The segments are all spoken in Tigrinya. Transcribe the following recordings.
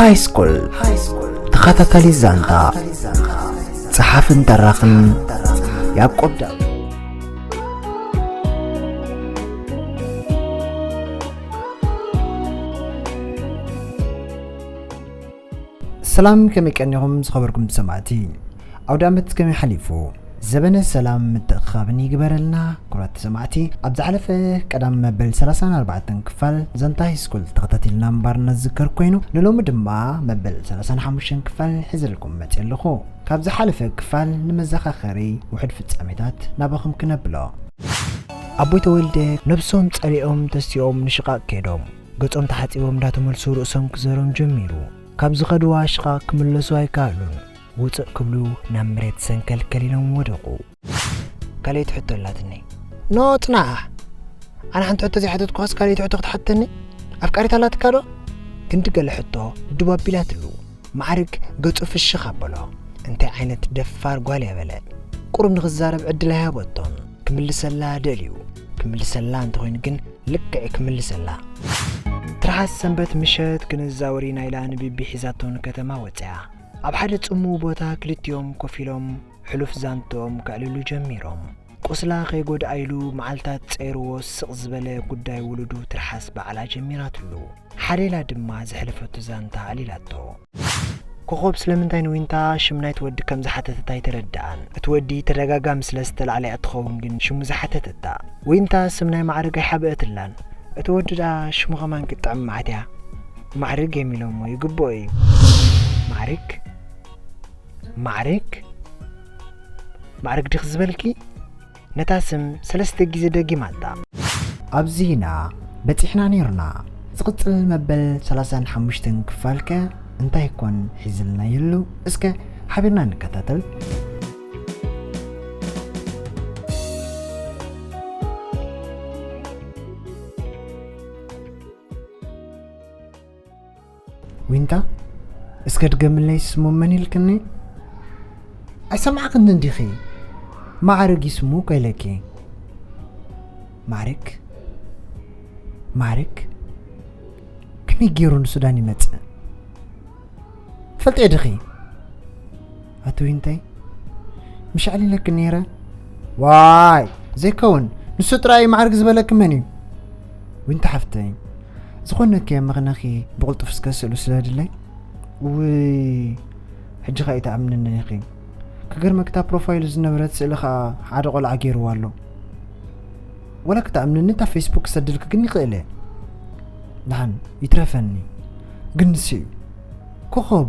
ሃይስኩል ተኸታታሊ ዛንታ፣ ጸሓፍን ተራኽን ያዕቆብ ዳዊት። ሰላም፣ ከመይ ቀኒኹም ዝኸበርኩም ሰማዕቲ? ኣውደ ዓመት ከመይ ሓሊፉ? ዘበነ ሰላም ምትእኽኻብን ይግበረልና። ክቡራት ሰማዕቲ፣ ኣብ ዝሓለፈ ቀዳም መበል ሰላሳን ኣርባዕተን ክፋል ዛንታ ሃይስኩል ተኸታቲልና ምንባርና ዝዝከር ኮይኑ፣ ንሎሚ ድማ መበል ሰላሳን ሓሙሽተን ክፋል ሒዘልኩም መፅየ ኣለኹ። ካብ ዝሓለፈ ክፋል ንመዘኻኸሪ ውሑድ ፍጻሜታት ናባኹም ክነብሎ። ኣቦይ ተወልደ ነብሶም ጸሊኦም ተሲኦም ንሽቓቕ ከይዶም፣ ገጾም ተሓጺቦም እንዳተመልሱ ርእሶም ክዘሮም ጀሚሩ። ካብ ዝኸድዋ ሽቓቕ ክምለሱ ኣይከኣሉን። ውጽእ ክብሉ ናብ መሬት ሰንከልከል ኢሎም ወደቑ። ካልኣይቲ ሕቶ ኣላትኒ። ኖ ጽናሕ! ኣነ ሓንቲ ሕቶ ዘይሓተትኩኻስ ካልኣይቲ ሕቶ ክትሓተኒ? ኣፍቃሪት ኣላትካ ዶ? ክንዲ ገለ ሕቶ ድብ ኣቢላትሉ። ማዕርግ ገጹ ፍሽኽ ኣበሎ። እንታይ ዓይነት ደፋር ጓል እያ በለ። ቁሩብ ንኽዛረብ ዕድል ኣይሃበቶን። ክምልሰላ ደልዩ። ክምልሰላ እንተኾይኑ ግን ልክዕ ክምልሰላ። ትርሓስ ሰንበት ምሸት ክንዛወር ኢና ኢላ ንቢቢ ሒዛቶ ንከተማ ወጽያ። ኣብ ሓደ ጽምው ቦታ ክልቲኦም ኮፍ ኢሎም ሕሉፍ ዛንትኦም ከዕልሉ ጀሚሮም። ቁስላ ከይጎድኣ ኢሉ መዓልታት ጸይርዎ ስቕ ዝበለ ጉዳይ ውሉዱ ትርሓስ ባዕላ ጀሚራትሉ። ሓዴላ ድማ ዘሕለፈቱ ዛንታ ኣዕሊላቶ። ኮኾብ ስለምንታይ ንዊንታ ሽም ናይቲ ወዲ ከም ዝሓተተታ ኣይተረድኣን። እቲ ወዲ ተደጋጋሚ ስለ ዝተላዕለያ ትኸውን ግን ሽሙ ዝሓተተታ። ዊንታ ስም ናይ ማዕርግ ኣይሓበአትላን። እቲ ወዲ ደኣ ሽሙ ኸማን ክትጥዕም መዓት እያ። ማዕርግ እዮም ኢሎሞ ይግብኦ እዩ። ማዕርግ? ማዕርግ? ማዕርግ ዲኺ ዝበልኪ? ነታ ስም ሰለስተ ግዜ ደጊማታ። ኣብዚ ኢና በጺሕና ነይርና። ዝቕጽል መበል ሰላሳን ሓሙሽተን ክፋልከ እንታይ ኮን ሒዝልና ይህሉ? እስከ ሓቢርና ንከታተል። ዊንታ፣ እስከ ድገምለይ ስሙ መን ኢልክኒ? ኣይሰማዕክን እንዲኺ? ማዕርግ እዩ ስሙ እኮ ኢለኪ። ማዕርግ? ማዕርግ? ከመይ ገይሩ ንሱዳን ይመጽእ? ትፈልጥዮ ዲኺ? ኣቲ ዊንታይ፣ ምሽ ኣዕሊለኪ ነይረ። ዋይ፣ ዘይከውን፣ ንሱ ጥራይ እዩ ማዕርግ ዝበለኪ መን እዩ? ዊንታ ሓፍተይ፣ ዝኾነኪ መኽነኺ ብቕልጡፍ እስከ ስእሉ ስደድለይ። ውይ፣ ሕጂ ኸኣ ኣይትኣምንንን ኢኺ። ክገርመኪ እታ ፕሮፋይሉ ዝነበረት ስእሊ ኸኣ ሓደ ቆልዓ ገይርዋ ኣሎ። ወላ ክትኣምንኒ እታ ፌስቡክ ክሰደልኪ ግን ይኽእል እየ። ደሓን ይትረፈኒ። ግን ንሱ እዩ። ኮኾብ፣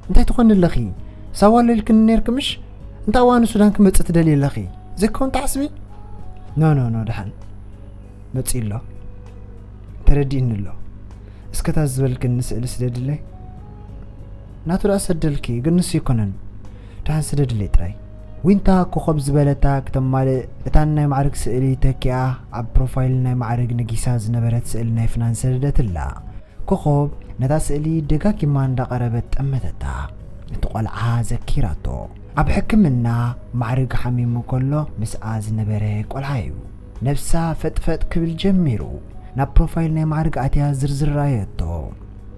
እንታይ ትኾኒ ኣለኺ? ሳዋ ኣሎ ኢልክኒ ነይርኪ ምሽ? እንታይ እዋኑ ሱዳን ክመጽእ ትደልዪ ኣለኺ? ዘይከውን ትሓስቢ? ኖ፣ ኖ፣ ኖ፣ ደሓን። መጺኡ ኣሎ። ተረዲእኒ ኣሎ። እስከ እታ ዝበልክኒ ስእሊ ስደድለይ። ናቱ ደኣ ሰደልኪ፣ ግን ንሱ ኣይኮነን። ደሓን ስደድለይ ጥራይ። ዊንታ ኮኾብ ዝበለታ ክተማልእ፣ እታ ናይ ማዕርግ ስእሊ ተኪኣ፣ ኣብ ፕሮፋይል ናይ ማዕርግ ነጊሳ ዝነበረት ስእሊ ናይ ፍናን ሰደደትላ። ኮኾብ ነታ ስእሊ ደጋጊማ እንዳቐረበት ጠመተታ። እቲ ቆልዓ ዘኪራቶ። ኣብ ሕክምና ማዕርግ ሓሚሙ ከሎ ምስኣ ዝነበረ ቆልዓ እዩ። ነብሳ ፈጥፈጥ ክብል ጀሚሩ። ናብ ፕሮፋይል ናይ ማዕርግ ኣትያ ዝርዝር ረኣየቶ።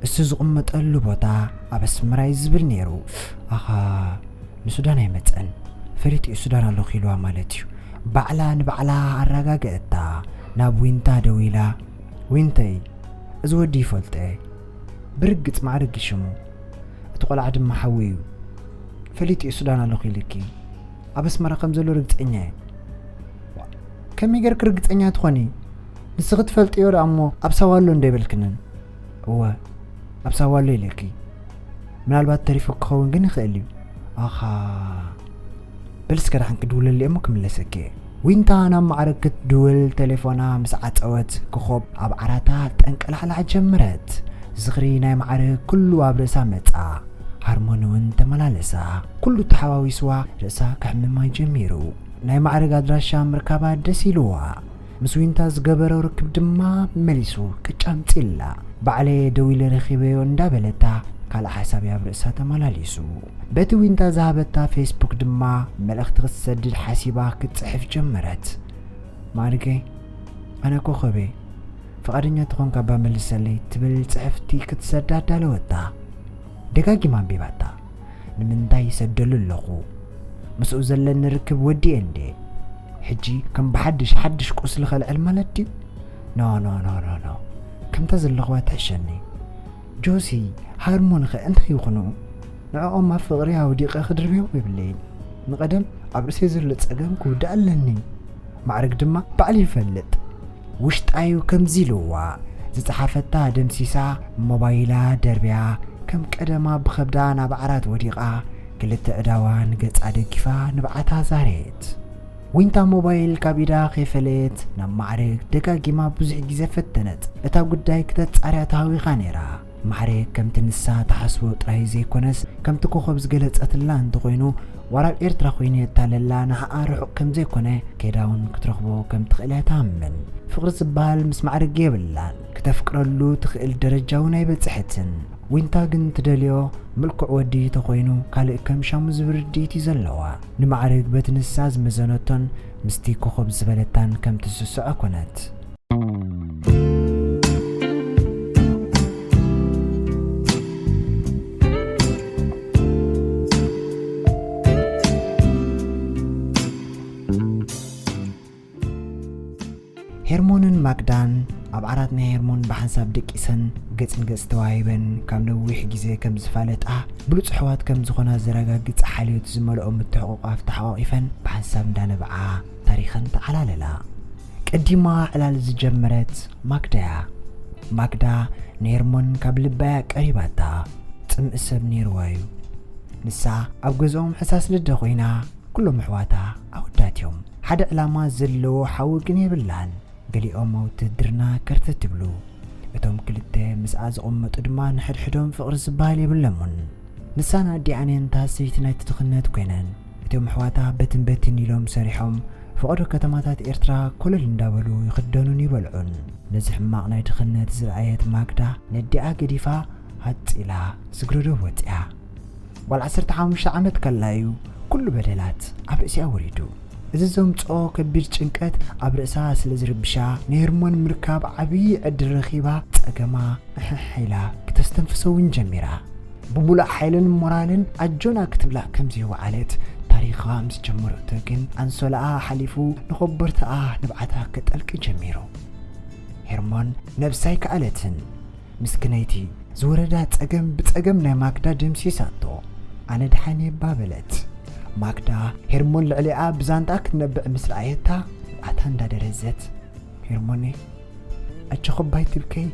እሱ ዝቕመጠሉ ቦታ ኣብ ኣስመራ እዩ ዝብል ነይሩ። ኣኻ፣ ንሱዳን ኣይመጸን። ፈሊጡ እዩ ሱዳን ኣለኹ ኢልዋ ማለት እዩ። ባዕላ ንባዕላ ኣረጋገአታ። ናብ ዊንታ ደዊላ፣ ዊንተይ፣ እዚ ወዲ ይፈልጦ እየ። ብርግጽ ማዕርግ እዩ ሽሙ። እቲ ቆልዓ ድማ ሓወይ እዩ። ፈሊጡ እዩ ሱዳን ኣለኹ ኢልኪ። ኣብ ኣስመራ ከም ዘሎ ርግጸኛ እየ። ከመይ ጌርኪ ርግጸኛ ትኾኒ? ንስኺ ትፈልጥዮ ደኣ እሞ ኣብ ሳዋ ኣሎ እንዶ ኣይበልክንን? እወ፣ ኣብ ሳዋ ኣሎ ኢለኪ። ምናልባት ተሪፉ ክኸውን ግን ይኽእል እዩ። ኣኻ፣ በል እስከ ደሓን ክድውለሉ እየ እሞ ክምለሰኪ እየ። ዊንታ ናብ ማዕረግ ክትድውል ቴሌፎና ምስ ዓጸወት፣ ኮኾብ ኣብ ዓራታ ጠንቀላዕላዕ ጀመረት። ዝኽሪ ናይ ማዕረግ ኩሉ ኣብ ርእሳ መጻ። ሃርሞን እውን ተመላለሳ። ኩሉ ተሓዋዊስዋ ርእሳ ከሕምማ ጀሚሩ። ናይ ማዕረግ ኣድራሻ ምርካባ ደስ ኢልዋ። ምስ ዊንታ ዝገበሮ ርክብ ድማ መሊሱ ቅጫ ኣምጺእላ። ባዕለየ ደዊለ ረኺበዮ እንዳበለታ ካልእ ሓሳብ ኣብ ርእሳ ተመላሊሱ። በቲ ዊንታ ዝሃበታ ፌስቡክ ድማ መልእኽቲ ክትሰድድ ሓሲባ ክትጽሕፍ ጀመረት። ማዕርገይ፣ ኣነ ኮኾበይ፣ ፍቓደኛ ተኾንካ እባ መልሰለይ ትብል ጽሕፍቲ ክትሰዳ ኣዳለወታ። ደጋጊማ ኣንቢባታ። ንምንታይ ይሰደሉ ኣለኹ? ምስኡ ዘለኒ ርክብ ወዲኤ እንዴ? ሕጂ ከም ብሓድሽ ሓድሽ ቁስሊ ከልዕል ማለት ድዩ? ኖ ኖ ኖ ኖ ኖ። ከምታ ዘለኹዋ ትሕሸኒ። ጆሲ፣ ሃርሞንኸ እንታይ ይኹኑ? ንዕኦም ኣብ ፍቕሪ ኣውዲቐ ክድርብዮም የብለይን። ንቐደም ኣብ ርእሰይ ዘሎ ጸገም ክውዳእ ኣለኒ። ማዕረግ ድማ ባዕሉ ይፈልጥ። ውሽጣዩ ከምዚ ኢልዋ፣ ዝጸሓፈታ ደምሲሳ፣ ሞባይላ ደርብያ፣ ከም ቀደማ ብኸብዳ ናብ ዓራት ወዲቓ፣ ክልተ እዳዋ ንገጻ ደጊፋ ንብዓታ ዛረየት። ዊንታ ሞባይል ካብ ኢዳ ከይፈለየት ናብ ማዕረግ ደጋጊማ ብዙሕ ግዜ ፈተነት። እታ ጉዳይ ክተጻርያ ተሃዊኻ ነይራ። ማዕረግ ከምቲ ንሳ ትሓስቦ ጥራይ ዘይኮነስ፣ ከምቲ ኮኸብ ዝገለጸትላ እንተኾይኑ፣ ዋላ ኣብ ኤርትራ ኮይኑ የታለላ፣ ንዓኣ ርሑቕ ከም ዘይኮነ፣ ከይዳ እውን ክትረኽቦ ከም ትኽእል እያ ትኣምን። ፍቕሪ ዝበሃል ምስ ማዕረግ የብላን። ክተፍቅረሉ ትኽእል ደረጃ እውን ኣይበጽሐትን። ዊንታ ግን ትደልዮ ምልኩዕ ወዲ ተኾይኑ፣ ካልእ ከም ሻሙ ዝብል ርድኢት እዩ ዘለዋ። ንማዕረግ በቲ ንሳ ዝመዘነቶን ምስቲ ኮኸብ ዝበለታን ከም ትስስዖ ኮነት። ሄርሞንን ማግዳን ኣብ ዓራት ናይ ሄርሞን ብሓንሳብ ደቂሰን ገጽ ንገጽ ተዋሂበን ካብ ነዊሕ ግዜ ከም ዝፋለጣ ብሉጽ ኣሕዋት ከም ዝኾና ዘረጋግጽ ሓልዮት ዝመልኦ ምትሕቑቋፍ ተሓቋቒፈን ብሓንሳብ እንዳነብዓ ታሪኸን ተዓላለላ። ቀዲማ ዕላል ዝጀመረት ማግዳ እያ። ማግዳ ንሄርሞን ካብ ልባ እያ ቀሪባታ። ጽምኢ ሰብ ነይርዋ እዩ። ንሳ ኣብ ገዝኦም ሕሳስ ልደ ኮይና ኩሎም ኣሕዋታ ኣወዳት እዮም። ሓደ ዕላማ ዘለዎ ሓዊ ግን የብላን። ገሊኦም ኣብ ውትህድርና ከርተት ይብሉ። እቶም ክልተ ምስኣ ዝቕመጡ ድማ ንሕድሕዶም ፍቕሪ ዝበሃል የብሎምን። ንሳን ኣዲኣን እየን እታ ሰይቲ ናይቲ ድኽነት ኮይነን። እቶም ኣሕዋታ በትን በትን ኢሎም ሰሪሖም ፈቐዶ ከተማታት ኤርትራ ኮለል እንዳበሉ ይኽደኑን ይበልዑን። ነዚ ሕማቕ ናይ ድኽነት ዝረኣየት ማግዳ ነዲኣ ገዲፋ ሃጽ ኢላ ስግረዶብ ወጺኣ። ጓል ዓሰርተ ሓሙሽተ ዓመት ከላ እዩ ኩሉ በደላት ኣብ ርእሲኣ ወሪዱ። እዚ ዘምጽኦ ከቢድ ጭንቀት ኣብ ርእሳ ስለ ዝርብሻ፣ ንሄርሞን ምርካብ ዓብዪ ዕድል ረኺባ፣ ጸገማ እሕሕ ኢላ ክተስተንፍሶ እውን ጀሚራ። ብምሉእ ሓይልን ሞራልን ኣጆና ክትብላ ከም ዘይወዓለት ታሪኻ ምስ ጀመረቶ ግን፣ ኣንሶላኣ ሓሊፉ ንኾቦርታኣ ንብዓታ ከጠልቂ ጀሚሩ። ሄርሞን ነብሳ ኣይከኣለትን። ምስክነይቲ ዝወረዳ ጸገም ብጸገም ናይ ማግዳ ደምሲሳቶ። ኣነ ደሓን እየ እባ በለት። ማግዳ ሄርሞን ልዕሊኣ ብዛንጣ ክትነብዕ ምስ ረኣየታ፣ ንብዓታ እንዳደረዘት፣ "ሄርሞነይ፣ ኣጆኺ እባ ኣይትብከዪ።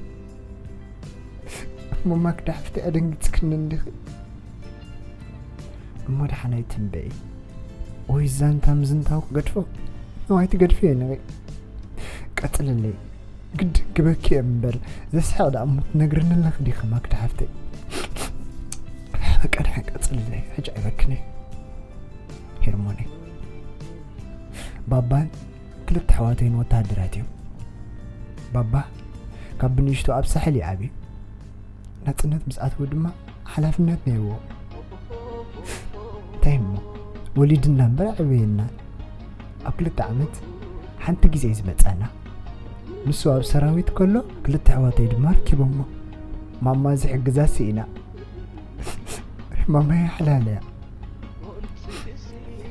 እሞ ማግዳ ሓፍተይ ኣደንጊጽክኒ እንዲኺ። እሞ ደሓን ኣይትንበዪ። ወይ ዛንታ ምዝንታው ክገድፎ? እዋይ ትገድፍዮ ንርኢ። ቀጽልለይ። ግድን ክበኪ እየ እምበር፣ ዘስሕቕ ደኣ እሞ ትነግርኒ ኣለኺ ዲኺ ማግዳ ሓፍተይ? በቃ ደሓን ቀጽልለይ፣ ሕጂ ኣይበክን እየ። ሄርሞነይ፣ ባባን ክልተ ኣሕዋተይን ወተሃደራት እዮም። ባባ ካብ ብንእሽቶ ኣብ ሳሕል እዩ ዓብዩ። ናጽነት ምስ ኣተወ ድማ ሓላፍነት ነይርዎ። እንታይ እሞ፣ ወሊድና እምበር ኣዕበየና። ኣብ ክልተ ዓመት ሓንቲ ግዜ እዩ ዝመጸና። ንሱ ኣብ ሰራዊት ከሎ ክልተ ኣሕዋተይ ድማ ኣርኪቦሞ። ማማ ዝሕግዛ ስኢና። ማማይ ሓላል እያ።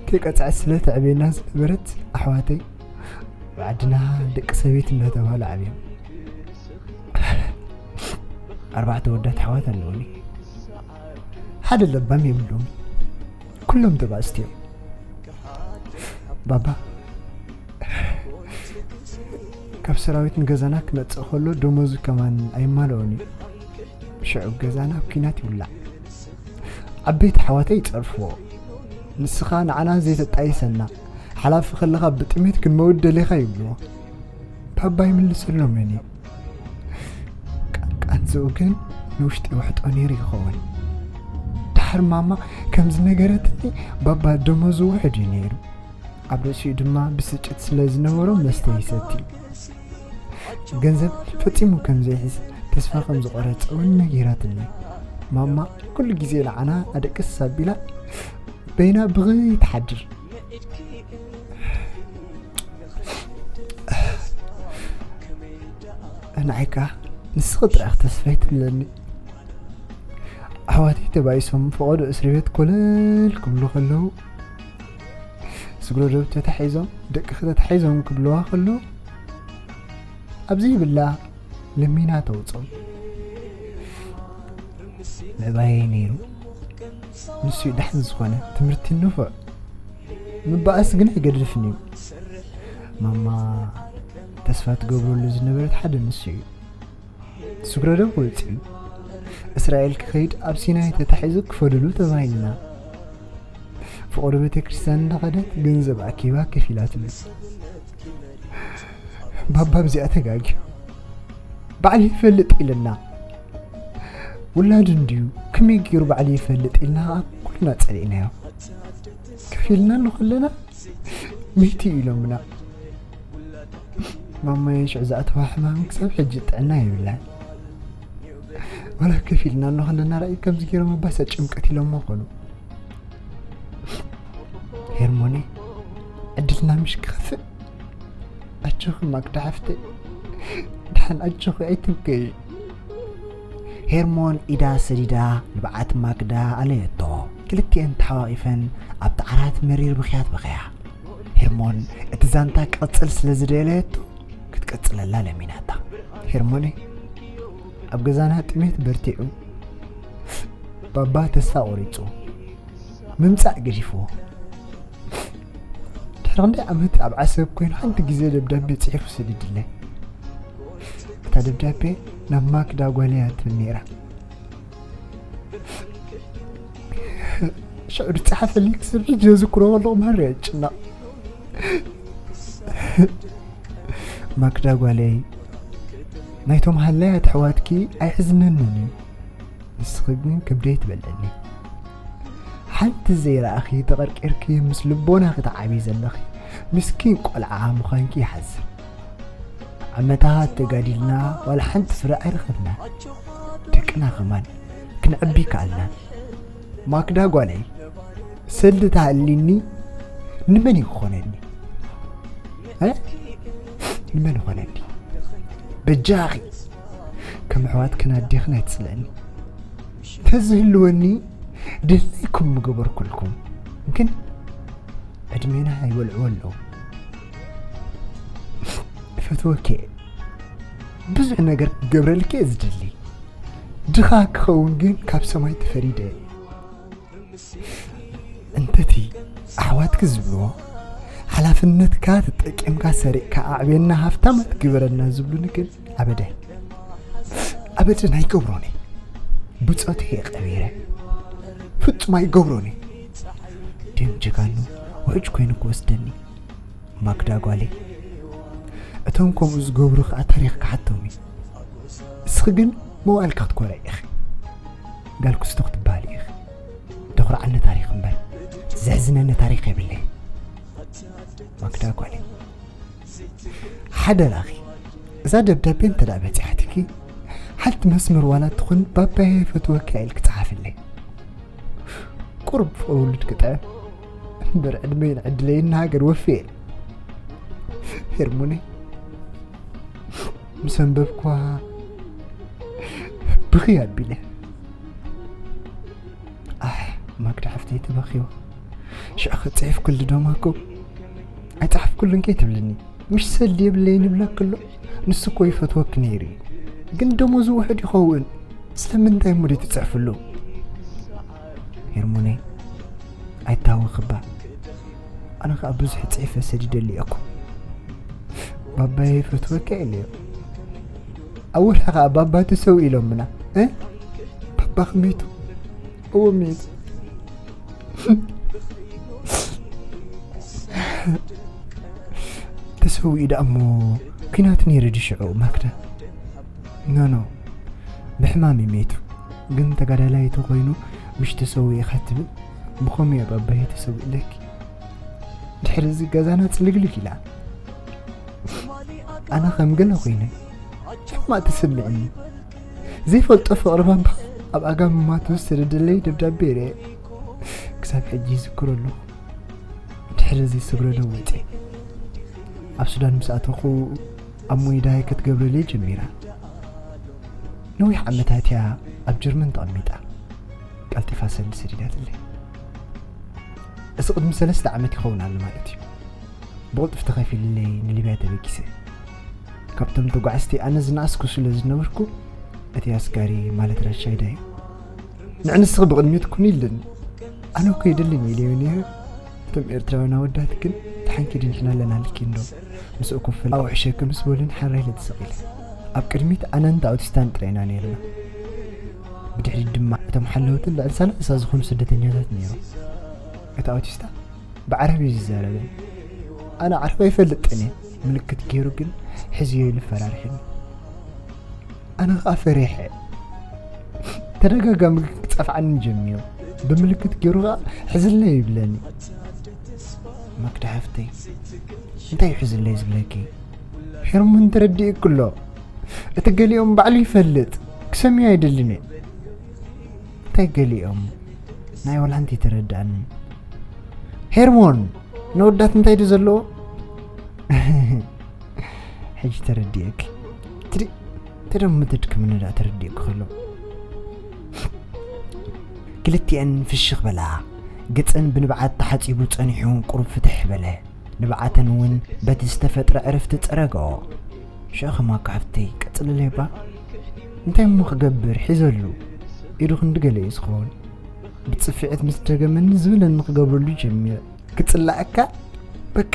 ከይቀጽዐት ስለ ተዕብየና ዝነበረት ኣሕዋተይ፣ ብዓድና ደቂ ሰበይቲ እናተባህሉ ዓብዮም። ኣርባዕተ ወዳት ኣሕዋት ኣለዉኒ። ሓደ ለባም የብሉን። ኩሎም ተባእስቲ እዮም። ባባ ካብ ሰራዊት ንገዛና ክመጽእ ከሎ ደሞዙ ከማን ኣይማልኦን እዩ። ሽዑ ገዛና ኣብ ኲናት ይውላዕ። ዓበይቲ ኣሕዋተይ ይጸርፍዎ። "ንስኻ ንዓና ዘይተጣይሰና፣ ሓላፊ ከለኻ ብጥሜት ክንመውት ደሊኻ?" ይብልዎ። ባባ ይምልሰሎም እኔ። ቃ-፣ ቃንዝኡ ግን ንውሽጢ ይውሕጦ ነይሩ ይኸውን። ደሓር ማማ ከም ዝነገረትኒ፣ ባባ ደሞዙ ውሑድ እዩ ነይሩ። ኣብ ርእሲኡ ድማ ብስጭት ስለ ዝነበሮ መስተ ይሰቲ። ገንዘብ ፈጺሙ ከም ዘይሕዝ፣ ተስፋ ከም ዝቖረጸ እውን ነጊራትኒ። ማማ ኩሉ ግዜ ንዓና ኣደቅስ ኣቢላ በይና ብኽይ ትሓድር። ንዓይ ከኣ ንስኺ ጥራሕ ተስፋይ ትብለኒ። ኣሕዋተይ ተባኢሶም ፈቐዶ እስሪ ቤት ኮለል ክብሉ ከለዉ፣ ስግረዶብ ተታሒዞም፣ ደቅኺ ተታሒዞም ክብልዋ ከለዉ፣ ኣብዚ ይብላ ለሚና ተውፅኦም። ምዕባየይ ነይሩ። ንሱ እዩ ዳሕን ዝኾነ ትምህርቲ ንፉዕ። ምባኣስ ግን ኣይገድፍን እዩ። ማማ ተስፋ ትገብረሉ ዝነበረት ሓደ ንሱ እዩ። ስግረዶብ ወፂኡ እስራኤል ክኸይድ ኣብ ሲናይ ተታሒዙ ክፈሉሉ ተባሂልና። ፍቕሪ ቤተ ክርስቲያን እንዳኸደት ገንዘብ ኣኪባ ከፊላትሉ። ባባ ብዚኣ ተጋግዩ። ባዕሉ ይፈልጥ ኢልና። ውላዱ እንድዩ፣ ከመይ ገይሩ ባዕሉ ይፈልጥ ኢልና ኣብ ኩልና ጸሊእናዮ። ከፊልና እንኾለና፣ መይቲ እዩ ኢሎምና። ማማየ ሽዑ ዝኣተዋ ሕማም ክሳብ ሕጂ ጥዕና የብላን። ወላ ከፊልና እንኾለና ራእዩ ከምዚ ገይሮም ኣባሳ ጭምቀት ኢሎሞ ኾኑ። ሄርሞኔ፣ ዕድልና ምሽ ክኸፍእ። ኣጆኺ ማክዳ ሓፍተይ፣ ደሓን ኣጆኺ ኣይትብከዪ። ሄርሞን ኢዳ ሰዲዳ ንብዓት ማክዳ ኣለየቶ። ክልቲኤን ተሓዋቒፈን ኣብቲ ዓራት መሪር ብኽያት በኸያ። ሄርሞን እቲ ዛንታ ክቕጽል ስለ ዝደለየቶ ክትቅጽለላ ለሚናታ። ሄርሞኔ፣ ኣብ ገዛና ጥሜት በርቲዑ፣ ባባ ተስፋ ቆሪጹ። ምምጻእ ገዲፍዎ። ድሕሪ ክንደይ ዓመት ኣብ ዓሰብ ኮይኑ ሓንቲ ግዜ ደብዳቤ ጽሒፉ ሰዲድለይ። እታ ደብዳቤ ናብ ማክዳ ጓለይ እያ ትብል ነይራ። ሽዑ ዝጸሓፈልይ ክስብ ሕጂ ዘዝክሮ ከለኹ ማራ ይጭነቕ። ማክዳ ጓለይ፣ ናይቶም ሃላያት ኣሕዋትኪ ኣይሕዝነንን እዩ። ንስኺ ግን ከብደይ ትበልዕኒ። ሓንቲ ዘይረኣኺ ተቐርቂርኪ ምስ ልቦናኺ ትዓብዪ ዘለኺ ምስኪን ቆልዓ ምዃንኪ ይሓዝን። ዓመታት ተጋዲልና ዋላ ሓንቲ ፍረ ኣይረኸብናን። ደቅና ኸማን ክንዕቢ ከኣልናን። ማክዳ ጓለይ፣ ሰልዲ ተሃሊኒ ንመን እዩ ክኾነኒ? እ? ንመን ይኾነኒ? በጃኺ ከም ኣሕዋትክን ኣዴኽን ኣይትጽልእኒ። ተዝህልወኒ ድሌትኩም ምገበርኩልኩም። ግን ዕድሜና ይበልዕዎ ኣለዉ። እፈትወኪ እየ። ብዙሕ ነገር ክገብረልኪ እየ ዝደሊ። ድኻ ክኸውን ግን ካብ ሰማይ ተፈሪደ እየ። እንተቲ ኣሕዋትኪ ዝብልዎ፣ ሓላፍነትካ ተጠቂምካ ሰሪቕካ ኣዕብየና ሃፍታማት ግበረና ዝብሉኒ ግን ኣበደን፣ ኣበደን ኣይገብሮን እየ። ብጾተይ እየ ቀቢረ። ፍጹም ኣይገብሮን እየ። ድም ጀጋኑ ውሕጅ ኮይኑ ክወስደኒ። ማክዳ ጓለይ፣ እቶም ከምኡ ዝገብሩ ኸኣ ታሪኽ ክሓቶም እዩ። እስኺ ግን መዋእልኪ ክትኮርዒ ኢኺ። ጋል ክስቶ ክትበሃሊ ኢኺ። ተኹርዓኒ ታሪኽ እምበር፣ ዘሕዝነኒ ታሪኽ የብለይን። ማክዳ ጓለይ፣ ሓደራኺ፣ እዛ ደብዳቤ እንተ ደኣ በጺሓትኪ፣ ሓንቲ መስመር ዋላ ትኹን ባባየ ይፈትወካ ኢልኪ ጸሓፍለይ። ቁሩብ ፍቕሪ ውሉድ ክጥዕም እምበር፣ ዕድመይን ዕድለይን ንሃገር ወፍየ። ሄርሞነይ፣ ምስ ኣንበብኩዋ ብኽይ ኣቢለ። ኣሕ፣ ማክዳ ሓፍተይ ተበኺዋ። ሽዑ ኸ ጽሒፍኩሉ ዶ ማኮ? ኣይጸሓፍኩሉን ከይትብልኒ። ምሽ ሰልዲ የብለይን ይብለኪ ኣሎ። ንሱ እኮ ይፈትወኪ ነይሩ እዩ። ግን ደሞዙ ውሑድ ይኸውን። ስለምንታይ እሞ ደይትጽሕፍሉ? ሄርሞነይ፣ ኣይታወኽባ። ኣነ ኸኣ ብዙሕ ጽሒፈ ሰዲደሉ እየ እኮ። ባባየ ይፈትወካ ኢለዮ። ኣብ ወርሒ ኸኣ ባባ ተሰው ኢሎምና። እ? ባባኺ ሜቱ? እዎ ሜቱ። ተሰዊኡ ደኣ እሞ ኲናት ነይሩ ድዩ ሽዑ ማክዳ? ኖ፣ ኖ፣ ብሕማም እዩ ሜቱ። ግን ተጋዳላይ ተኾይኑ ምሽ ተሰዊኡ ኢኻ ትብል? ብኸመይ ኣብ ኣባየ ተሰዊኡ ኢለኪ? ድሕሪ እዚ ገዛና ጽልግልግ ኢላ። ኣነ ከም ገለ ኮይነ ሕማቕ ተሰሚዕኒ። ዘይፈልጦ ፍቕሪ ባባ ኣብ ኣጋ ምማቱ ዝሰደደለይ ደብዳቤ ይርኤ። ክሳብ ሕጂ ይዝክሮ ኣለኹ። ድሕሪ እዚ ስግረ ለዊጠ ኣብ ሱዳን ምስ ኣተኹ ኣብ ሞይዳይ ክትገብረለይ ጀሚራ። ነዊሕ ዓመታት እያ ኣብ ጀርመን ተቐሚጣ። ቀልጢፋ ሰልዲ ሰዲዳትለይ። እዚ ቅድሚ ሰለስተ ዓመት ይኸውን ኣሎ ማለት እዩ። ብቕልጡፍ ተኸፊልለይ ንሊብያ ተበጊሰ። ካብቶም ተጓዓዝቲ ኣነ ዝነኣስኩ ስለ ዝነበርኩ፣ እቲ ኣስጋሪ ማለት ራሻይዳ እዩ። ንዕንስኺ ብቕድሚት ኩኒ ኢለኒ። ኣነ እኮ የደልን ኢለዮ ነይረ። እቶም ኤርትራውያን ኣወዳት ግን ተሓንኪዲ ንሕና ኣለና ልኪ እንዶ ምስ እኩፍል ኣውሕሸኪ ምስ በሉን ሓራይ ኢለ ተሰቒለ። ኣብ ቅድሚት ኣነን ኣውቲስታን ጥራይና ነይርና። ብድሕሪት ድማ እቶም ሓለውትን ልዕሊ ሰላሳ ዝኾኑ ስደተኛታት ነይሮም። እቲ ኣውቲስታ ብዓረብ እዩ ዝዛረበን። ኣነ ዓረብ ኣይፈልጥን እየ። ምልክት ገይሩ ግን ሕዝዮ ኢሉ ፈራርሒኒ። ኣነ ኸኣ ፈሪሐ። ተደጋጋሚ ክጸፍዓኒ ጀሚሩ። ብምልክት ገይሩ ኸኣ ሕዝለይ ይብለኒ። ማክዳ ሓፍተይ፣ እንታይ እዩ ሕዝለይ ዝብለኪ? ሄርሞን ተረዲእኩ ኣሎ። እቲ ገሊኦም ባዕሉ ይፈልጥ። ክሰምዮ ኣይደልን እየ። እንታይ ገሊኦም? ናይ ወላ ሓንቲ ተረዳእኒ። ሄርሞን፣ ነወዳት እንታይ ድዩ ዘለዎ? ሕጂ ተረዲእኪ። ትሪ-፣ ተደምትድክምኒ ደኣ ተረዲእኪ ከሎ። ክልቲኤን ፍሽኽ በላ። ገጸን ብንብዓት ተሓጺቡ ጸኒሑ ቁሩብ ፍትሕ በለ። ንብዓተን እውን በቲ ዝተፈጥረ ዕርፍቲ ጸረገኦ። ሽዑ ከማካ ሓፍተይ ቀጽልለይ እባ። እንታይ እሞ ክገብር ሒዘሉ? ኢዱ ክንዲ ገለ እዩ ዝኸውን። ብጽፍዒት ምስ ደገመኒ ዝብለኒ ክገብረሉ ጀሚረ። ክጽላኣካ በቃ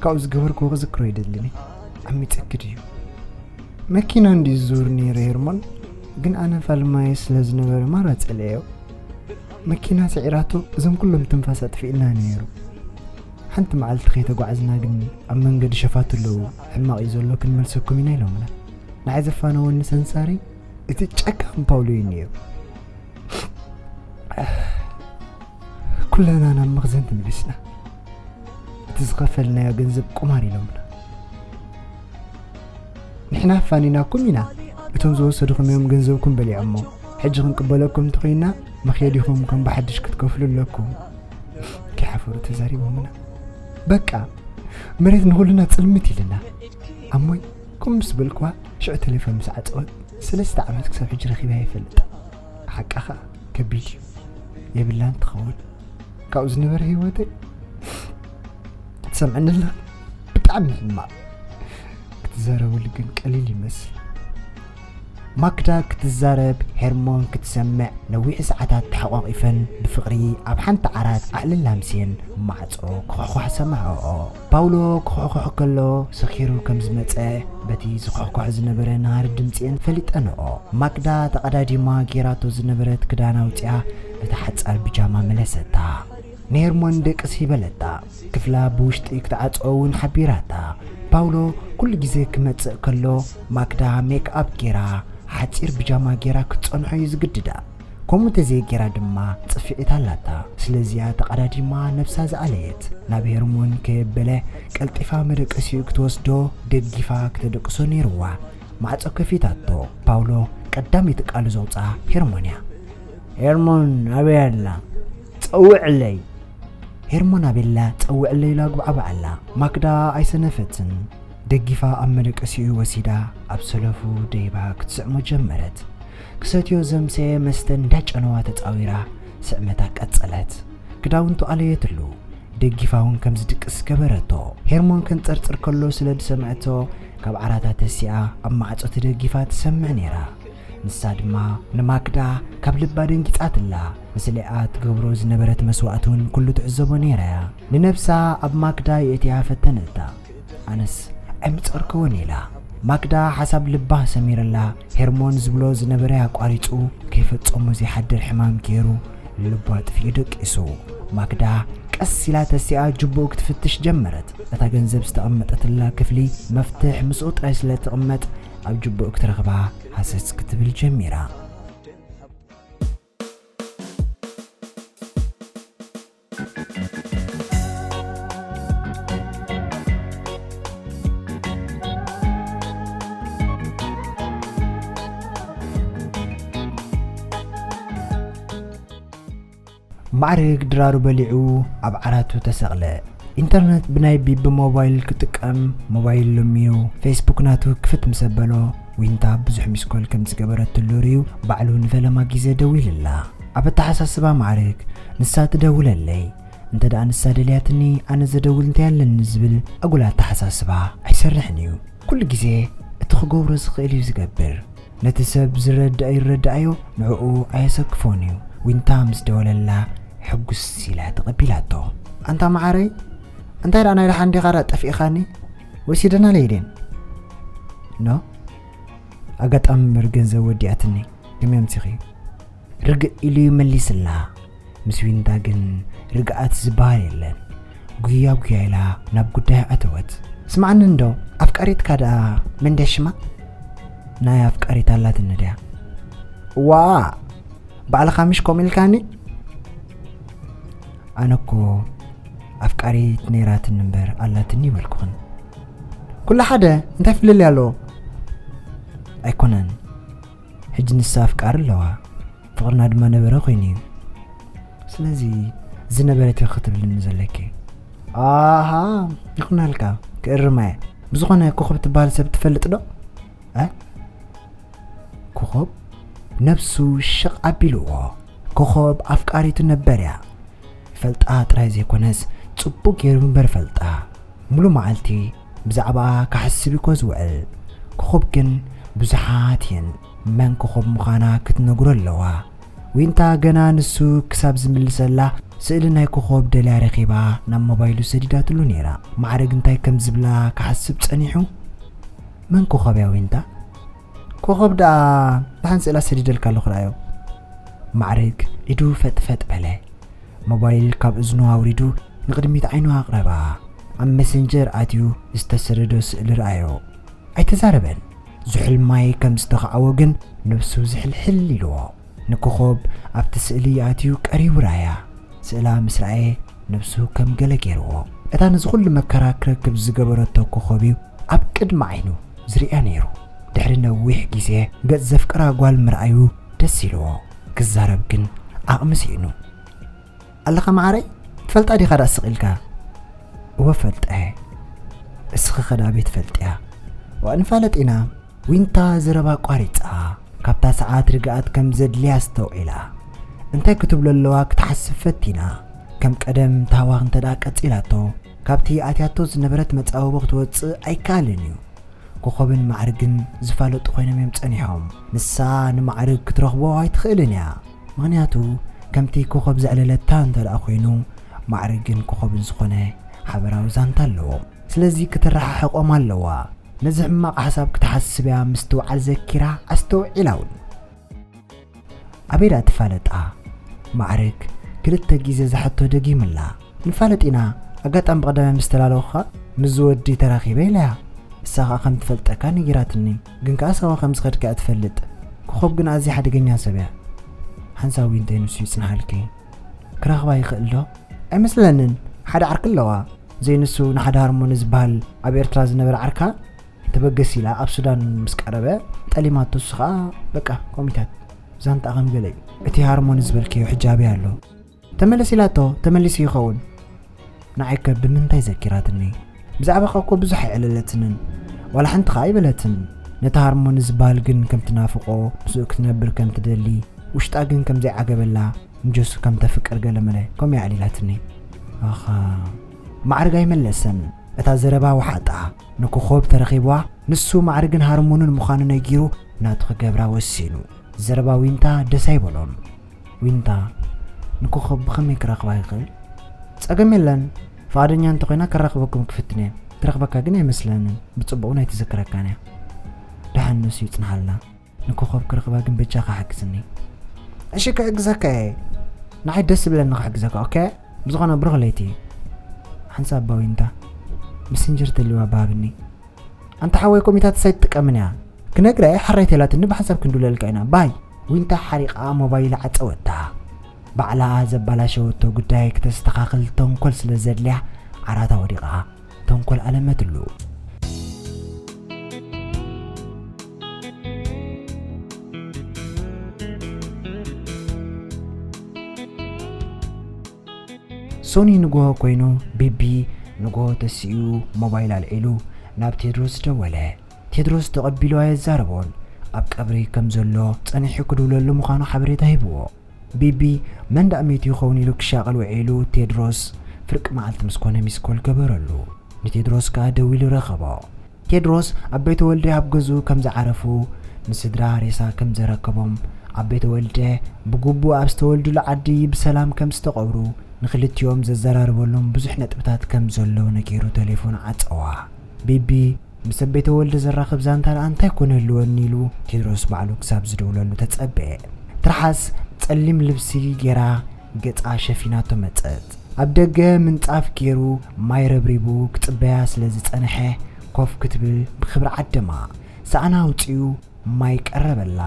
ካብኡ ዝገበርክዎ ክዝክሮ ይደልን እየ። ዓሚጸኪ ድዩ? መኪና እንድዩ ዝዝውር ነይሩ ሄርሞን፣ ግን ኣነ ፋልማየ ስለ ዝነበረ ማራ ጸልኤዮ። መኪና ስዒራቶ እዞም ኩሎም ትንፋስ ኣጥፊእና ነይሩ። ሓንቲ መዓልቲ ከይተጓዓዝና ግን ኣብ መንገዲ ሸፋቱ ኣለዉ፣ ሕማቕ እዩ ዘሎ ክንመልሰኩም ኢና ኢሎምና። ንዓይ ዘፋነወኒ ሰንሳሪ እቲ ጨካን ፓውሎ እዩ ነይሩ። ኩለና ናብ መኽዘን ተመሊስና። እቲ ዝኸፈልናዮ ገንዘብ ቁማር ኢሎምና። ንሕና ኣፋኒናኩም ኢና፣ እቶም ዝወሰድኹም እዮም ገንዘብኩም በሊዖሞ። ሕጂ ክንቅበለኩም እንተኾይና መኽየዲኹም ከም ብሓድሽ ክትከፍሉ ኣለኩም። ከይሓፈሩ ተዛሪቦምና። በቃ መሬት ንኹልና ጽልምት ኢልና። ኣሞይ ከም ምስ በልክዋ ሽዑ ቴሌፎን ምስ ዓጸወት ሰለስተ ዓመት ክሳብ ሕጂ ረኺባ ይፈልጥ። ሓቃ ኸኣ ከቢድ እዩ። የብላን ትኸውን። ካብኡ ዝነበረ ህይወተይ ትሰምዕኒ ኣለኺ? ብጣዕሚ ሕማቕ። ክትዛረበሉ ግን ቀሊል ይመስል። ማክዳ ክትዛረብ፣ ሄርሞን ክትሰምዕ ነዊሕ ሰዓታት ተሓቋቒፈን ብፍቕሪ ኣብ ሓንቲ ዓራት ኣዕልል ኣምስየን ማዕጾ ክኹሕኳሕ ሰማዕኦ። ፓውሎ ክኹሕኩሕ ከሎ ሰኺሩ ከም ዝመጸ በቲ ዝኹሕኳሕ ዝነበረ ነሃሪ ድምጺኤን ፈሊጠንኦ። ማክዳ ተቐዳዲማ ጌራቶ ዝነበረት ክዳን ኣውጺኣ እቲ ሓጻር ብጃማ መለሰታ። ንሄርሞን ደቅስ ይበለታ። ክፍላ ብውሽጢ ክትዓጽኦ እውን ሓቢራታ። ፓውሎ ኩሉ ግዜ ክመጽእ ከሎ ማክዳ ሜክኣፕ ጌራ ሓጺር ብጃማ ጌራ ክትጸንሖ እዩ ዝግድዳ። ከምኡ ተዘይጌራ ድማ ጽፍዒት ኣላታ። ስለዚያ ተቐዳዲማ ነብሳ ዝኣለየት ናብ ሄርሞን ከየበለ ቀልጢፋ መደቀሲኡ ክትወስዶ ደጊፋ ክተደቅሶ ነይርዋ። ማዕጾ ከፊታቶ። ፓውሎ ቀዳመይቲ ቃሉ ዘውጽኣ ሄርሞን እያ። ሄርሞን ኣበይ ኣላ? ጸውዕለይ። ሄርሞን ኣቤላ ጸውዕለይ ኢላ ኣጉብዓባ ኣላ። ማክዳ ኣይሰነፈትን። ደጊፋ ኣብ መደቀሲኡ ወሲዳ ኣብ ሰለፉ ደይባ ክትስዕሞ ጀመረት። ክሰትዮ ዘምሰየ መስተ እንዳጨነዋ ተጻዊራ ስዕመታ ቀጸለት። ክዳውንቱ ኣለየትሉ። ደጊፋ እውን ከም ዝድቅስ ገበረቶ። ሄርሞን ከንጸርጽር ከሎ ስለ ዝሰምዐቶ ካብ ዓራታ ተሲኣ ኣብ ማዕጾ ተደጊፋ ትሰምዕ ነይራ። ንሳ ድማ ንማክዳ ካብ ልባ ደንጊጻትላ። ምስሊኣ ትገብሮ ዝነበረት መስዋእቲ እውን ኩሉ ትዕዘቦ ነይራ እያ። ንነብሳ ኣብ ማክዳ የእትያ ፈተነታ። ኣነስ ኣይምጸርክዎን ኢላ። ማክዳ ሓሳብ ልባ ሰሚርላ፣ ሄርሞን ዝብሎ ዝነበረ ኣቋሪጹ፣ ከይፈጸሞ ዘይሓድር ሕማም ገይሩ፣ ልቡ ኣጥፊኡ ደቂሱ። ማክዳ ቀስ ኢላ ተሲኣ ጅቡኡ ክትፍትሽ ጀመረት። እታ ገንዘብ ዝተቐመጠትላ ክፍሊ መፍትሕ ምስኡ ጥራይ ስለ ትቕመጥ፣ ኣብ ጅቡኡ ክትረኽባ ሃሰስ ክትብል ጀሚራ። ማዕርግ ድራሩ በሊዑ ኣብ ዓራቱ ተሰቕለ። ኢንተርነት ብናይ ቢቢ ሞባይል ክጥቀም ሞባይል ለምዩ ፌስቡክ ናቱ ክፍት ምስ ኣበሎ፣ ዊንታ ብዙሕ ሚስኮል ከም ዝገበረትሉ ርእዩ ባዕሉ ንፈለማ ግዜ ደዊልላ። ኣብ ኣተሓሳስባ ማዕርግ፣ ንሳ ትደውለለይ፣ እንተ ደኣ ንሳ ደልያትኒ ኣነ ዘደውል እንታይ ኣለኒ ዝብል ኣጉል ኣተሓሳስባ ኣይሰርሕን እዩ። ኩሉ ግዜ እቲ ክገብሮ ዝኽእል እዩ ዝገብር። ነቲ ሰብ ዝረድእ ይረድኣዮ፣ ንዕኡ ኣየሰክፎን እዩ። ዊንታ ምስ ደወለላ ሕጉስ ኢላ ተቐቢላቶ። ኣንታ መዓረይ፣ እንታይ ደኣ ናይ ደሓን ዲኻ ደኣ ጠፊእኻኒ? ወይስ ሂደና ለይዴን? ኖ፣ ኣጋጣሚ እምበር ገንዘብ ወዲኣትኒ። ከመይ ኣምሲኺ? ርግእ ኢሉ ይመሊስላ። ምስ ዊንታ ግን ርግኣት ዝበሃል የለን። ጉያ ጉያ ኢላ ናብ ጉዳያ ኣተወት። ስማዕኒ እንዶ፣ ኣፍቃሪትካ ደኣ መን ድያ ሽማ? ናይ ኣፍቃሪት ኣላትኒ ድያ? ዋ፣ ባዕልኻ ምሽ ከምኡ ኢልካኒ? ኣነ እኮ ኣፍቃሪት ነይራትኒ እምበር ኣላትኒ ይበልኩኽን። ኩሉ ሓደ፣ እንታይ ፍልልይ ኣለዎ? ኣይኮነን። ሕጂ ንሳ ኣፍቃሪ ኣለዋ፣ ፍቕርና ድማ ነበረ ኮይኑ እዩ። ስለዚ ዝነበረት ክትብልኒ ዘለኪ። ኣሃ፣ ይኹናልካ፣ ክእርማ እየ። ብዝኾነ ኮኸብ ትበሃል ሰብ ትፈልጥ ዶ? እ? ኮኸብ ነብሱ ሽቕ ኣቢልዎ። ኮኸብ ኣፍቃሪቱ ነበር እያ። ይፈልጣ ጥራይ ዘይኮነስ ጽቡቕ ገይሩ እምበር ፈልጣ። ሙሉ መዓልቲ ብዛዕባኣ ክሓስብ እኮ ዝውዕል። ኮኸብ ግን ብዙሓት እየን መን ኮኸብ ምዃና ክትነግሮ ኣለዋ። ዊንታ ገና ንሱ ክሳብ ዝምልሰላ ስእሊ ናይ ኮኸብ ደልያ ረኺባ ናብ ሞባይሉ ሰዲዳትሉ ነይራ። ማዕረግ እንታይ ከም ዝብላ ክሓስብ ጸኒሑ። መን ኮኸብ እያ ዊንታ? ኮኸብ ደኣ ደሓን ስእላ ሰዲደልካ ኣለኹ ረኣዮ። ማዕረግ ኢዱ ፈጥፈጥ በለ። ሞባይል ካብ እዝኑ ኣውሪዱ ንቕድሚት ዓይኑ ኣቕረባ። ኣብ መሰንጀር ኣትዩ ዝተሰደዶ ስእሊ ረኣዮ። ኣይተዛረበን። ዝሑል ማይ ከም ዝተኻዕዎ ግን ነብሱ ዝሕልሕል ኢልዎ። ንኮኸብ ኣብቲ ስእሊ ኣትዩ ቀሪቡ ረኣያ። ስእላ ምስ ረኣየ ነብሱ ከም ገለ ገይርዎ። እታ ነዚ ኩሉ መከራ ክረክብ ዝገበረቶ ኮኸብ እዩ ኣብ ቅድሚ ዓይኑ ዝርእያ ነይሩ። ድሕሪ ነዊሕ ግዜ ገጽ ዘፍቅራ ጓል ምርኣዩ ደስ ኢልዎ። ክዛረብ ግን ዓቕሚ ስኢኑ። ኣለኻ መዓረይ? ትፈልጣ ዲኻ ደኣ ስቕ ኢልካ? እወ ፈልጠ። እስኺ ኸ ደኣ ኣበይ ትፈልጥያ? ዋእ ንፋለጥ ኢና። ዊንታ ዘረባ ኣቋሪጻ። ካብታ ሰዓት ርግኣት ከም ዘድልያ ኣስተውዒላ። እንታይ ክትብሎ ኣለዋ ክትሓስብ ፈቲና። ከም ቀደም ታህዋኽ እንተ ደኣ ቀጺላቶ፣ ካብቲ ኣትያቶ ዝነበረት መጻብቦ ክትወጽእ ኣይከኣልን እዩ። ኮኸብን ማዕርግን ዝፋለጡ ኮይኖም እዮም ጸኒሖም። ንሳ ንማዕርግ ክትረኽቦ ኣይትኽእልን እያ። ምኽንያቱ ከምቲ ኮኸብ ዘዕለለታ እንተ ደኣ ኮይኑ፣ ማዕርግን ኮኸብን ዝኾነ ሓበራዊ ዛንታ ኣለዎም። ስለዚ ክትረሓሕቖም ኣለዋ። ነዚ ሕማቕ ሓሳብ ክትሓስብ እያ ምስትውዓል ዘኪራ ኣስተውዒላ እውን። ኣበይ ደኣ ትፋለጣ? ማዕርግ ክልተ ግዜ ዝሓቶ ደጊምላ። ንፋለጥ ኢና፣ ኣጋጣሚ ብቐዳማይ ምስ ተላለኹኻ ምስዚ ወዲ ተራኺበ ኢለያ። እሳ ኸኣ ከም ትፈልጠካ ነጊራትኒ፣ ግን ከኣ ሳዋ ከም ዝኸድካ እያ ትፈልጥ። ኮኾብ ግን ኣዝያ ሓደገኛ ሰብ እያ። ሓንሳብ ዊንታ ንሱ ይጽንሓልኪ። ክረኽባ ይኽእል ዶ? ኣይመስለንን። ሓደ ዓርኪ ኣለዋ። ዘይንሱ ንሓደ ሃርሞኒ ዝበሃል ኣብ ኤርትራ ዝነበረ ዓርካ ተበገስ ኢላ ኣብ ሱዳን ምስ ቀረበ ጠሊማቶ፣ እሱ ኸኣ በቃ ኮሚታት ዛንታ ከም ገለ እዩ። እቲ ሃርሞኒ ዝበልክዮ ሕጂ ኣበይ ኣሎ? ተመለስ ኢላቶ፣ ተመሊሱ ይኸውን። ንዓይከ ብምንታይ ዘኪራትኒ? ብዛዕባኻ እኮ ብዙሕ ኣየዕለለትንን ዋላ ሓንቲ ኸኣ ኣይበለትን። ነቲ ሃርሞኒ ዝበሃል ግን ከም ትናፍቖ፣ ምስኡ ክትነብር ከም ትደሊ፣ ውሽጣ ግን ከም ዘይዓገበላ፣ ንጆሱ ከም ተፍቅር ገለመለ ከምኡ ኣዕሊላትኒ። ኣኻ፣ ማዕርግ ኣይመለሰን። እታ ዘረባ ወሓጣ። ንኮኾብ ተረኺብዋ፣ ንሱ ማዕርግን ሃርሞንን ምዃኑ ነጊሩ ናቱ ክገብራ ወሲኑ። ዘረባ ዊንታ ደስ ኣይበሎን። ዊንታ ንኮኾብ ብኸመይ ክረኽባ ይኽእል? ጸገም የለን፣ ፍቓደኛ እንተኾይና ከራኽበኩም ክፍትን እየ። ትረኽበካ ግን ኣይመስለንን፣ ብጽቡቕ እውን ኣይትዝክረካን እያ። ደሓን ንሱ ይጽንሓልና። ንኮኾብ ክረኽባ ግን በጃኻ ሓግዝኒ። እሺ ክሕግዘካ እየ። ንዓይ ደስ ዝብለኒ ክሕግዘካ። ኦኬ፣ ብዝኾነ ብሩኽ ለይቲ። ሓንሳብ ኣባ ዊንታ መሰንጀር ተልዋ ባብኒ። ኣንታ ሓወይ ኮሚታትስ ኣይትጥቀምን እያ። ክነግራ እየ ሓራይ ተላትኒ ብሓንሳብ ክንድውለልካ ኢና። ባይ። ዊንታ ሓሪቓ ሞባይል ዓጸወታ። ባዕላ ዘባላሸወቶ ጉዳይ ክተስተኻኽል ተንኮል ስለ ዘድልያ ዓራታ ወዲቓ ተንኮል ኣለመትሉ። ሶኒ ንግሆ ኮይኑ ቢቢ ንግሆ ተሲኡ ሞባይል ኣልዒሉ ናብ ቴድሮስ ደወለ። ቴድሮስ ተቐቢሉ ኣየዛረቦን። ኣብ ቀብሪ ከም ዘሎ ጸኒሑ ክድውለሉ ምዃኑ ሓበሬታ ሂብዎ። ቢቢ መን ደኣ መይቱ ይኸውን ኢሉ ክሻቐል ውዒሉ ቴድሮስ ፍርቂ መዓልቲ ምስ ኮነ ሚስኮል ገበረሉ። ንቴድሮስ ከኣ ደዊሉ ረኸቦ። ቴድሮስ ኣቤ ተወልደ ኣብ ገዝኡ ከም ዝዓረፉ፣ ንስድራ ሬሳ ከም ዘረከቦም፣ ኣቤ ተወልደ ብግቡእ ኣብ ዝተወልዱሉ ዓዲ ብሰላም ከም ዝተቐብሩ፣ ንክልቲኦም ዘዘራርበሎም ብዙሕ ነጥብታት ከም ዘሎ ነጊሩ ቴሌፎን ዓጸዋ። ቢቢ ምስ ኣቤ ተወልደ ዘራኽብ ዛንታ ደኣ እንታይ ኮነ ህልወኒ ኢሉ ቴድሮስ ባዕሉ ክሳብ ዝደውለሉ ተጸበየ። ትርሓስ ጸሊም ልብሲ ጌራ ገጻ ሸፊናቶ መጸት። ኣብ ደገ ምንጻፍ ጌሩ ማይ ረብሪቡ ክጽበያ ስለ ዝጸንሐ ኮፍ ክትብል ብክብሪ ዓደማ። ሰኣና ኣውጺኡ ማይ ቀረበላ።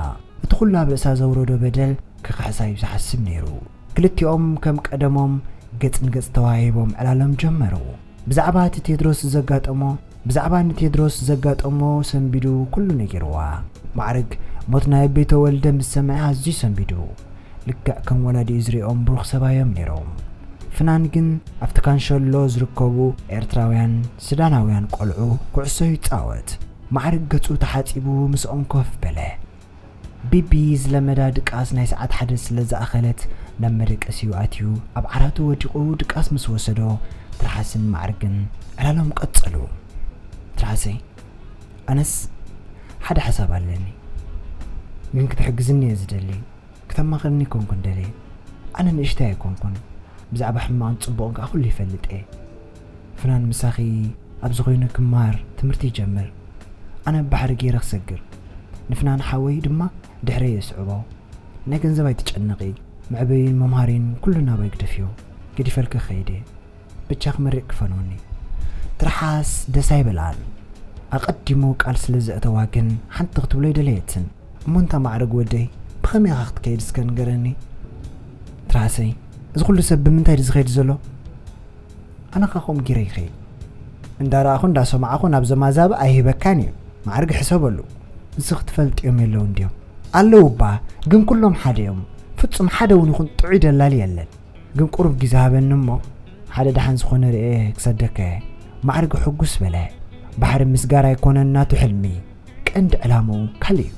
እቲ ኩሉ ኣብ ርእሳ ዘውረዶ በደል ክኽሕሳ እዩ ዝሓስብ ነይሩ። ክልቲኦም ከም ቀደሞም ገጽ ንገጽ ተዋሂቦም ዕላሎም ጀመሩ። ብዛዕባ እቲ ቴድሮስ ዘጋጠሞ ብዛዕባ ንቴድሮስ ዘጋጠሞ ሰንቢዱ ኩሉ ነጊርዋ። ማዕርግ ሞት ናይ ኣቤ ተወልደ ምስ ሰምዐ ኣዝዩ ሰንቢዱ። ልክዕ ከም ወላዲኡ ዝሪኦም ብሩኽ ሰብኣዮም ነይሮም። ፍናን ግን ኣብቲ ካንሸሎ ዝርከቡ ኤርትራውያን ሱዳናውያን ቆልዑ ኩዕሶ ይጻወት። ማዕርግ ገጹ ተሓጺቡ ምስኦም ኮፍ በለ። ቢቢ ዝለመዳ ድቃስ ናይ ሰዓት ሓደ ስለ ዝኣኸለት ናብ መደቀሲኡ ኣትዩ ኣብ ዓራቱ ወዲቑ ድቃስ ምስ ወሰዶ ትርሓስን ማዕርግን ዕላሎም ቀጸሉ። ትርሓሰይ፣ ኣነስ ሓደ ሓሳብ ኣለኒ፣ ግን ክትሕግዝኒ እየ ዝደሊ። ክተማኽርኒ ኮንኩን ደልየ። ኣነ ንእሽተይ ኣይኮንኩን። ብዛዕባ ሕማቕን ጽቡቕን ከኣ ኩሉ ይፈልጥ እየ። ፍናን ምሳኺ ኣብዚ ኮይኑ ክመሃር ትምህርቲ ይጀምር። ኣነ ባሕሪ ገይረ ክሰግር። ንፍናን ሓወይ ድማ ድሕረይ የስዕቦ። ናይ ገንዘብ ኣይትጨነቒ። መዕበይን መምሃሪን ኩሉ ናባይ ግደፍዮ። ገዲፈልኪ ክኸይድ እየ። ብቻ ክመርቕ ክፈንወኒ። ትርሓስ ደስ ኣይበላን። ኣቐዲሙ ቃል ስለ ዘእተዋ ግን ሓንቲ ክትብሎ ኣይደለየትን። እሞ እንታ ማዕረግ ወደይ፣ ብኸመይ ኢኻ ክትከይድ እስከ ንገረኒ? ትርሓሰይ፣ እዚ ኩሉ ሰብ ብምንታይ ድዩ ዝኸይድ ዘሎ? ኣነ ኸኣ ከምኡ ጌረ ይኸይድ። እንዳረኣኹ እንዳሰማዕኹ ናብ ዘማዛቢ ኣይህበካን እዩ። ማዕርግ ሕሰበሉ። ንስኺ ትፈልጥዮም የለውን ድዮም? ኣለዉ እባ፣ ግን ኩሎም ሓደ እዮም። ፍጹም ሓደ እውን ይኹን ጥዑይ ደላሊ የለን። ግን ቁሩብ ግዜ ሃበኒ እሞ፣ ሓደ ደሓን ዝኾነ ርእየ ክሰደካ እየ። ማዕርግ ሕጉስ በለ። ባሕሪ ምስጋር ኣይኮነን ናቱ ሕልሚ። ቀንዲ ዕላምኡ ካልእ እዩ።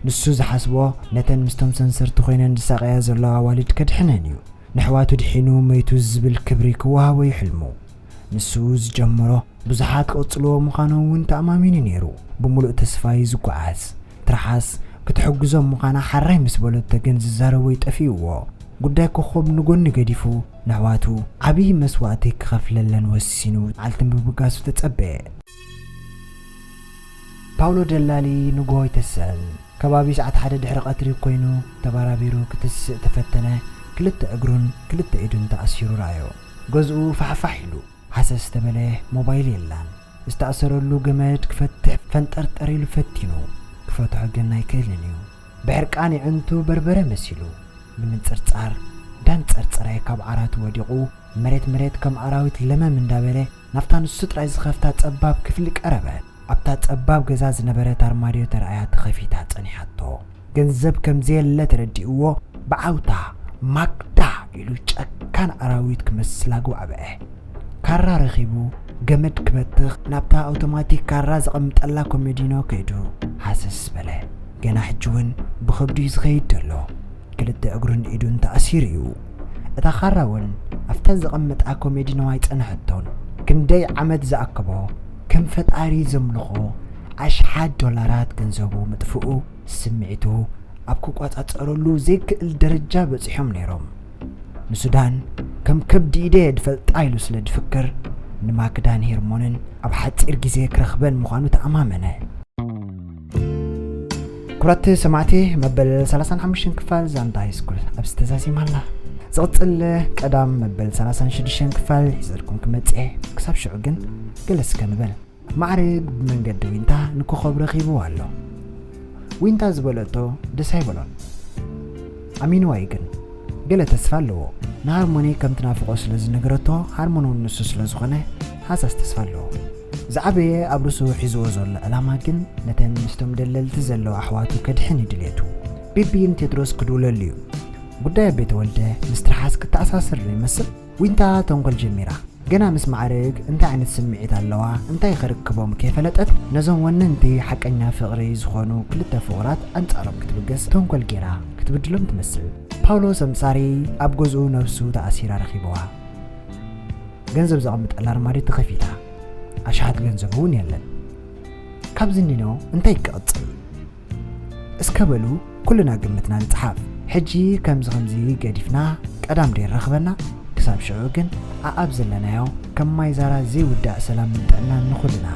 ንሱ ዝሓስቦ ነተን ምስቶም ሰንሰርቲ ኮይነን ዝሳቐያ ዘለዋ ኣዋልድ ከድሕነን እዩ። ንኣሕዋቱ ድሒኑ መይቱ ዝብል ክብሪ ክወሃቦ እዩ ሕልሙ። ንሱ ዝጀመሮ ብዙሓት ክቕጽልዎ ምዃኖም እውን ተኣማሚኑ ነይሩ። ብምሉእ ተስፋ እዩ ዝጓዓዝ። ትርሓስ ክትሕግዞም ምዃና ሓራይ ምስ በለቶ ግን ዝዛረቦ ይጠፊእዎ። ጉዳይ ኮኾብ ንጎኒ ገዲፉ ንኣሕዋቱ ዓብዪ መስዋእቲ ክኸፍለለን ወሲኑ መዓልቲ ምብጋሱ ተጸበየ። ፓውሎ ደላሊ ንግሆ ኣይተስእን። ከባቢ ሰዓት ሓደ ድሕሪ ቀትሪ ኮይኑ ተባራቢሩ ክትስእ ተፈተነ። ክልተ እግሩን ክልተ ኢዱን ተኣሲሩ ረኣዮ። ገዝኡ ፋሕፋሕ ኢሉ ሃሰስ ተበለ። ሞባይል የላን። ዝተኣሰረሉ ገመድ ክፈትሕ ፈንጠርጠር ኢሉ ፈቲኑ ክፈትሖ ግን ኣይክእልን እዩ። ብሕርቃን የዕንቱ በርበረ መሲሉ ብምንጽርጻር ዳንጸርጸረ ካብ ዓራቱ ወዲቑ መሬት መሬት ከም ኣራዊት ለመም እንዳበለ ናብታ ንሱ ጥራይ ዝኸፍታ ጸባብ ክፍሊ ቀረበ። ኣብታ ጸባብ ገዛ ዝነበረት ኣርማድዮ ተራእያ ተኸፊታ ጸኒሓቶ። ገንዘብ ከም ዘየለ ተረዲእዎ ብዓውታ ማክዳ ኢሉ ጨካን ኣራዊት ክመስል ኣግባዕበዐ። ካራ ረኺቡ ገመድ ክበትኽ ናብታ ኣውቶማቲክ ካራ ዘቐምጠላ ኮሜዲኖ ከይዱ ሃሰስ በለ። ገና ሕጂ እውን ብኸብዱ እዩ ዝኸይድ ዘሎ። ክልተ እግሩን ኢዱን ተኣሲሩ እዩ። እታ ካራ እውን ኣብታ ዘቐመጣ ኮሜዲኖ ኣይጸንሐቶን። ክንደይ ዓመት ዝኣከቦ ከም ፈጣሪ ዘምልኾ ኣሽሓት ዶላራት ገንዘቡ ምጥፍኡ ስምዒቱ ኣብ ክቆጻጸረሉ ዘይክእል ደረጃ በጺሖም ነይሮም። ንሱዳን ከም ከብዲ ኢደ ድፈልጣ ኢሉ ስለ ድፍክር ንማክዳን ሄርሞንን ኣብ ሓጺር ግዜ ክረኽበን ምዃኑ ተኣማመነ። ክቡራት ሰማዕቲ፣ መበል ሰላሳን ሓሙሽተን ክፋል ዛንታ ሃይስኩል ኣብዚ ተዛዚማ ኣላ። ዝቕጽል ቀዳም መበል ሰላሳን ሽዱሽተን ክፋል ሒዘልኩም ክመጽእ እየ። ክሳብ ሽዑ ግን ገለ እስከ ንበል። ማዕርግ ብመንገዲ ዊንታ ንኮኾብ ረኺብዋ ኣሎ። ዊንታ ዝበለቶ ደስ ኣይበሎን። ኣሚንዋ እዩ ግን ገለ ተስፋ ኣለዎ። ንሃርሞኒ ከም ትናፍቖ ስለ ዝነገረቶ፣ ሃርሞኒ እውን ንሱ ስለ ዝኾነ ሃሳስ ተስፋ ኣለዎ። ዝዓበየ ኣብ ርእሱ ሒዝዎ ዘሎ ዕላማ ግን ነተን ምስቶም ደለልቲ ዘለዋ ኣሕዋቱ ከድሕን እዩ ድልየቱ። ቢቢ ንቴድሮስ ክድውለሉ እዩ። ጉዳይ ኣቤ ተወልደ ምስ ትርሓስ ክተኣሳሰር ዶ ይመስል? ዊንታ ተንኮል ጀሚራ። ገና ምስ ማዕርግ እንታይ ዓይነት ስምዒት ኣለዋ፣ እንታይ ክርክቦም ከይፈለጠት፣ ነዞም ወነንቲ ሓቀኛ ፍቕሪ ዝኾኑ ክልተ ፍቑራት ኣንጻሮም ክትብገስ ተንኮል ጌራ ክትብድሎም ትመስል። ፓውሎስ ኣምሳሪ ኣብ ገዝኡ ነብሱ ተኣሲራ ረኺብዋ። ገንዘብ ዘቐምጠላ ኣርማድዮ ተኸፊታ። ኣሽሓት ገንዘብ እውን የለን። ካብዚ እኒኖ እንታይ ክቕጽል? እስከ በሉ ኩልና ግምትና ንጽሓፍ። ሕጂ ከምዚ ከምዚ ገዲፍና ቀዳም ደይረኽበና፣ ክሳብ ሽዑ ግን ኣኣብ ዘለናዮ ከም ማይ ዛራ ዘይውዳእ ሰላምን ጥዕናን ንኹልና።